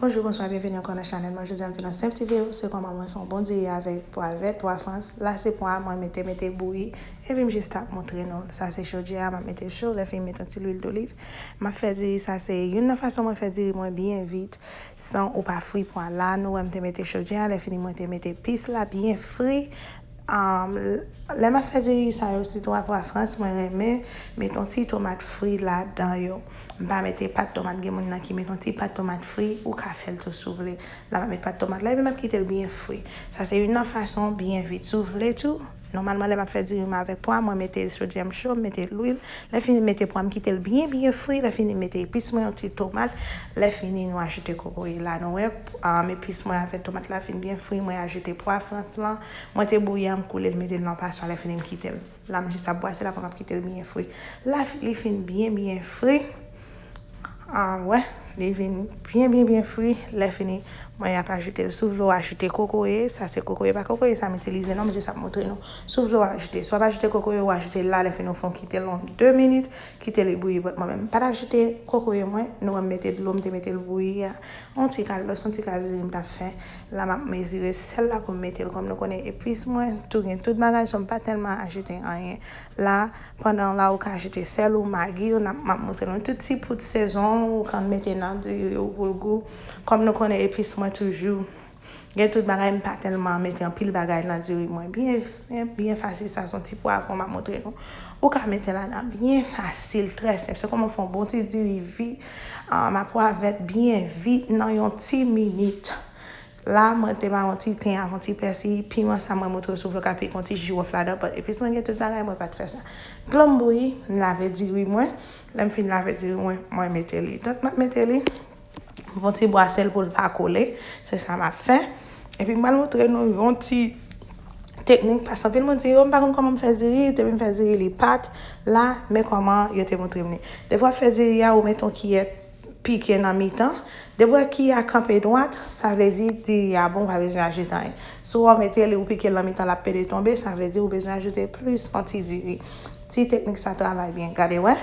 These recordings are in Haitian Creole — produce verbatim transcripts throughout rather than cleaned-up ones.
Bonjou, bonswa, byenveni ankò nan chanèl mwen. Jodi a m vin yon senp ti videyo, se kòman mwen fè yon bon diri avèk pwa vèt, pwa frans. La se pwa mwen mete, mete bouyi, epi m jis t ap montre nou. Sa se chodyè a, m ap mete l cho, lè fini m mete yon ti lwil doliv. M ap fè diri, sa se youn nan fason mwen fè diri mwen byen vit, san ou pa fri pwa la. Nou wè m te mete chodyè a, lè fini mwen te mete epis la byen fri. Um, lè m ap fè diri sa yo, sitou a pwa frans, mwen renmen mete yon ti tomat fri ladan yo. M pa mete pat tomat, gen moun nan ki mete yon ti pat tomat fri, ou ka fè l tou si w vle. La m ap met pat tomat la, epi m ap kite l byen fri. Sa se youn nan fason byen vit. Si w vle tou, nòmalman lè m ap fè diri m avèk pwa, mwen mete chodyè m cho, m mete lwil, lè fini m mete pwa, m kite l byen, byen fri, lè fini m mete epis mwen, yon ti tomat, lè fini nou ajoute kokoye la. Nou wè, um, epis mwen avèk tomat la fin byen fri, mwen ajoute pwa frans lan, mwen te bouyi a, m koule l, mete l nan paswa, lè fini m kite l. La m jis ap bwase la pou m ap kite l byen fri. La fi- li fin byen, byen fri. Ah, wè, li vin byen, byen, byen fri. Lè fini, mwen ap ajoute l. Si w vle w ajoute kokoye, sa se kokoye, pa kokoye sa m itilize non, m jis ap montre nou. Si w vle w ajoute, si w ap ajoute kokoye, ou ajoute l la, lè fini w fè w kite l yon de minit, kite li bouyi. But mwen menm, m pa t ajoute kokoye mwen, nou wè m mete dlo, m te mete l bouyi a. Yon ti kal dlo, se yon ti kal diri m t ap fè. La m ap mezire sèl la pou m mete l. Kòm nou konnen epis mwen, tou gen tout bagay, so m pa tèlman ajoute anyen. La, pandan la ou ka ajoute sèl ou, magi ou, n ap, m ap montre nou tout ti poud sezon ou konn mete nan diri ou pou l gou. Kòm nou konnen epis mwen toujou gen tout bagay, m pa tèlman mete anpil bagay nan diri mwen. Byen senp, byen fasil, sa se yon ti pwavwon m ap montre nou. Ou ka mete ladan byen fasil, trè senp. Se kòman fè yon bon ti diri vi, ah, m ap pwa vèt byen vit nan yon ti minit. La, mwen te ba yon ti ten avè yon ti pèsi, piman sa mwen montre w si w vle w ka pike yon ti jiwòf ladan, but epis mwen gen tout bagay, mwen pa t fè sa. Dlo m bouyi, m lave diri mwen. Lè m fin lave diri mwen, mwen mete li. Tank m ap mete li, m fè yon ti bwase l pou l pa kole. Se sa m ap fè. Epi m pral montre nou yon ti teknik, paske anpil moun di, yo, m pa konn kòman m fè diri, depi m fè diri, li pat. La, men kòman yo te montre m li. Depi w ap fè diri a, ou mete yon kiyè pike nan mitan. Depi w wè kiyè a kanpe dwat, sa vle di diri a bon, ou pa bezwen ajoute anyen. Si w mete li, ou pike l nan mitan, l ap pede tonbe, sa vle di ou bezwen ajoute plis yon ti diri. Ti teknik sa travay byen. Gade, wè.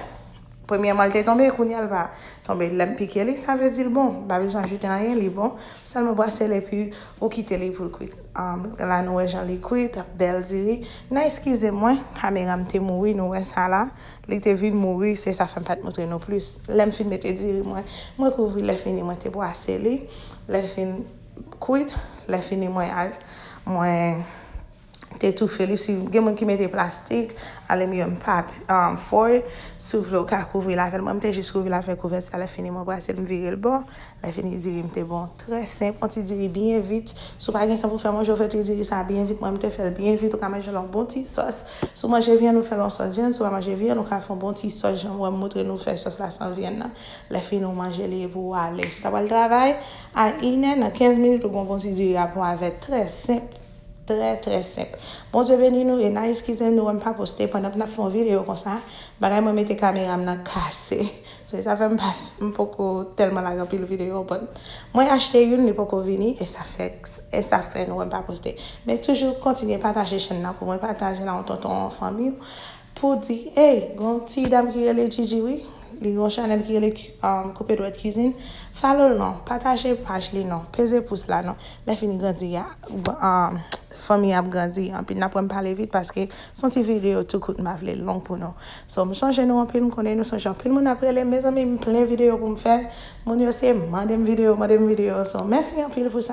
Premyèman, l te tonbe, kounye a l pa tonbe. Lè m pike li, sa vle di l bon. M pa bezwen ajoute anyen, li bon. Sèlman bwase l epi ou kite li pou l kwit. Um, la, nou wè jan li kwit, bèl diri. Nan eskize mwen, kamera m te mouri, nou wè sa la. Li te vin mouri, se sa fè m pa t montre nou plis. Lè m fin mete diri mwen, mwen kouvri, lè fini, mwen te bwase li. Lè fin kwit, lè fini, mwen al, mwen te toufe li. Si gen moun ki mete plastik, aliminyòm, pap, um, foil, si w vle, w ka kouvri l avè l. Mwen, m te jis kouvri l avèk kouvèti a, lè fini, mwen bwase l, m vire l bò. Lè fini, diri m te bon. Trè senp, yon ti diri byen vit. Si w pa gen tan pou fè manje, w fè ti diri sa byen vit. Mwen, m te fè l byen vit. Ou ka manje l yon bon ti sòs. Si w manje vyann, ou fè l yon sòs vyann. Si w pa manje vyann, ou ka fè yon bon ti sòs jan mwen montre nou fè sòs la san vyann nan. Lè fini, ou manje li epi w ale. Si w ta pral travay, a inè, nan kenz minit, ou gen yon bon ti diri a pwa vèt. Trè senp. Trè, trè senp. Bondye beni nou e n a eskize m, nou wè m pa poste pandan n ap fè yon videyo konsa. Bagay mwen mete kamera m nan kase. Se sa fè m pa, m poko tèlman lage anpil videyo, but mwen achte youn, li poko vini, e sa fè, e sa fè nou wè m pa poste. Men toujou kontinye pataje chèn nan pou mwen, pataje l a yon tonton, yon fanmi w, pou di, hey, gen yon ti dam ki rele Gigi, wi. Li gen yon chanèl ki rele, um, Koupe Dwèt Cuisine. Follow l non, pataje paj li non, peze pous la non. Lè fini grandi a, um, fanmi ap grandi anpil. N ap wè m pale vit paske se yon ti videyo tou kout, m pa vle l long pou nou. So, m sonje nou anpil, m konnen nou sonje anpil moun ap rele m, mezanmi, m plen videyo pou m fè. Moun yo se mande m videyo, mande m videyo. So, mèsi anpil pou sa.